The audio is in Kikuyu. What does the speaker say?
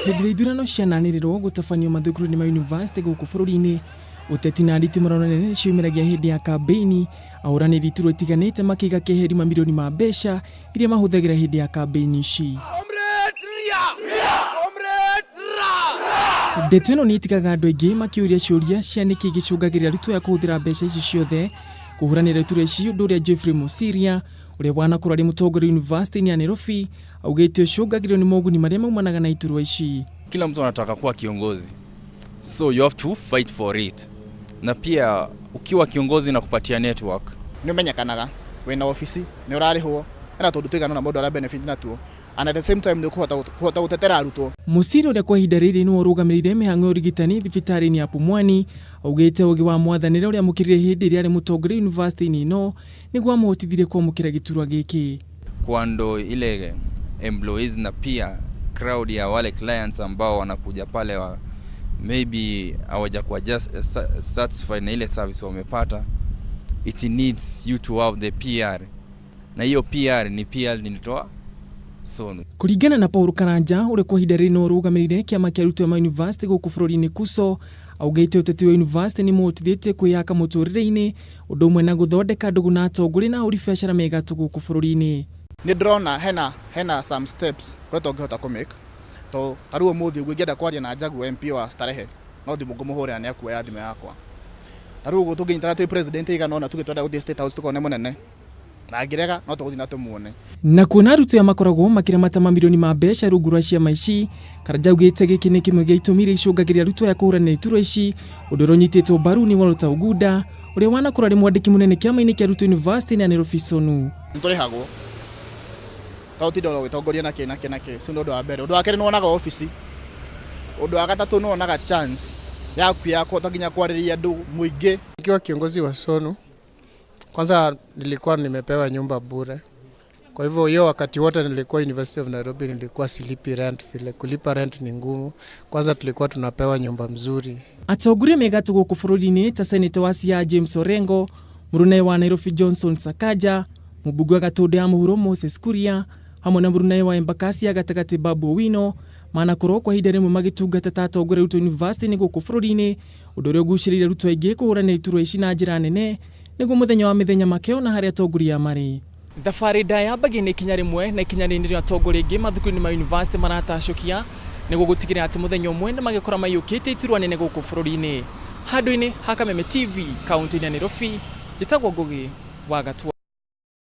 Hĩndĩ ĩrĩa ithurano ciananĩrĩrwo gũtabanio mathukuru-inĩ ma yunivasĩtĩ gũkũ bũrũri-inĩ, ũteti na nditimũrano nene nĩciumĩragia hĩndĩ ya kambĩini, ahũranĩri iturwa itiganĩte makĩiga keheri mamirioni ma mbeca iria mahũthagĩra hĩndĩ ya kambĩini ici. Ndeto ĩno nĩ ĩtigaga andũ aingĩ makĩũria ciũria cia nĩkĩ gĩcũngagĩrĩria arutwo aya kũhũthĩra mbeca ici ciothe kũhũranĩra iturwa ici, ũndũ ũrĩa Geoffrey Mosiria ũrĩa wanakorwo arĩ mũtongoria yunivasĩtĩ-inĩ ya Nairobi augĩte ũcũngagĩrĩrio nĩ moguni marĩa maumanaga na iturwa ici. Kila mtu anataka kuwa kiongozi, so you have to fight for it. Na pia ukiwa kiongozi na kupatia network. Nĩ ũmenyekanaga wĩna obici, nĩ ũrarĩhwo, hena tũndũ tũigana ũna mũndũ ara benefit natuo, and at the same time nĩ ũkũhota kũhota gũtetera arutwo. Mũciri ũrĩa kwa ihinda rĩrĩ nĩwe ũrũgamĩrĩire mĩhang'o ya ũrigitani thibitarĩ-inĩ ya Pumwani augĩte ũgĩ wa mwathanĩre ũrĩa amũkĩrire hĩndĩ ĩrĩa arĩ mũtongoria yunivasĩtĩ-inĩ ĩno nĩguo amũhotithirie kwamũkĩra gĩturwa gĩkĩ. Kuando ile employees na pia crowd ya wale clients ambao wanakuja pale wa maybe hawajakuwa just satisfied na ile service wamepata, it needs you to have the PR, na hiyo PR ni PR nilitoa SONU. Kũringana na Paul Karanja ũrĩa kwa ihinda rĩrĩ no ũrũgamĩrĩire kĩama kĩa arutwo ma yunivasĩtĩ gũkũ bũrũri-inĩ KUSO, augĩte ũteti wa yunivasĩtĩ nĩ mũhotithĩtie kwĩyaka mũtũrĩre-inĩ ũndũ ũmwe na gũthondeka ndũgũ na atongoria na ahũri biacara me gatũ gũkũ bũrũri-inĩ. Nĩ ndĩrona hena some steps ũrĩa tũngĩhota kũ make, to ta rĩu ũmũthĩ ũguo ingĩenda kwaria na Jaguar MP wa Starehe, no thimũ ngũmũhũrĩra nĩ akuoya thimũ yakwa. Ta rĩu ũguo tũngĩnyitana twĩ president igana ũna tuge twenda gũthiĩ State House tũkone mũnene, na angĩrega no tũgũthiĩ na tũmuone. Na kuona arutwo aya makoragwo makĩramata mamirioni ma mbeca rungu rwa ciama ici, Karanja augĩte gĩkĩ nĩ kĩmwe gĩa itũmi iria icũngagĩrĩria arutwo aya kũhũranĩra iturwa ici, ũndũ ũrĩa ũnyitĩtwo mbaru nĩ Walter Ogunda ũrĩa wanakorwo arĩ mwandĩki mũnene kĩama-inĩ kĩa arutwo yunivasĩtĩ ya Nairobi SONU. Nĩ tũrĩhagwo to ũtinda ũgĩtongoria na kĩ na kĩ na kĩ, ũcio nĩ ũndũ wa mbere. Ũndũ wa kerĩ nĩ wonaga obici, ũndũ wa gatatũ nĩ wonaga chance yaku ya kũhota nginya kwarĩria andũ mũingĩ. Nikiwa kiongozi wa SONU, kwanza nilikuwa nimepewa nyumba bure. Kwa hivyo hiyo wakati wote nilikuwa University of Nairobi nilikuwa silipi rent, vile kulipa rent ni ngumu. Kwanza tulikuwa tunapewa nyumba mzuri. Atongoria me gatũ gũkũ bũrũri-inĩ ta Seneta wa Siaya James Orengo, mũrũnae wa Nairobi Johnson Sakaja, mũmbunge wa Gatũndũ ya mũhuro Moses Kuria, hamwe na mũrũnae wa Embakasi ya gatagatĩ Babu Owino, manakorwo kwa ihinda rĩmwe magĩtungata ta atongoria arutwo yunivasĩtĩ-inĩ gũkũ bũrũri-inĩ, ũndũ ũrĩa ũgucĩrĩirie arutwo aingĩ kũhũranĩra iturwa ici na njĩra nene nĩguo mũthenya wa mĩthenya makeona harĩa atongoria marĩ. Thabarĩ ndaya yambagia na ikinya rĩmwe na ikinya rĩrĩ nĩrĩo atongoria aingĩ mathukuru-inĩ ma yunivasĩtĩ maratacũkia nĩguo gũtigĩrĩra atĩ mũthenya ũmwe nĩmagĩkora maiyũkĩtie iturwa nene gũkũ bũrũri-inĩ. Handũ-inĩ ha Kameme TV kaunti-inĩ ya Nairobi, njĩtagwo Ngũgĩ wa Gatua.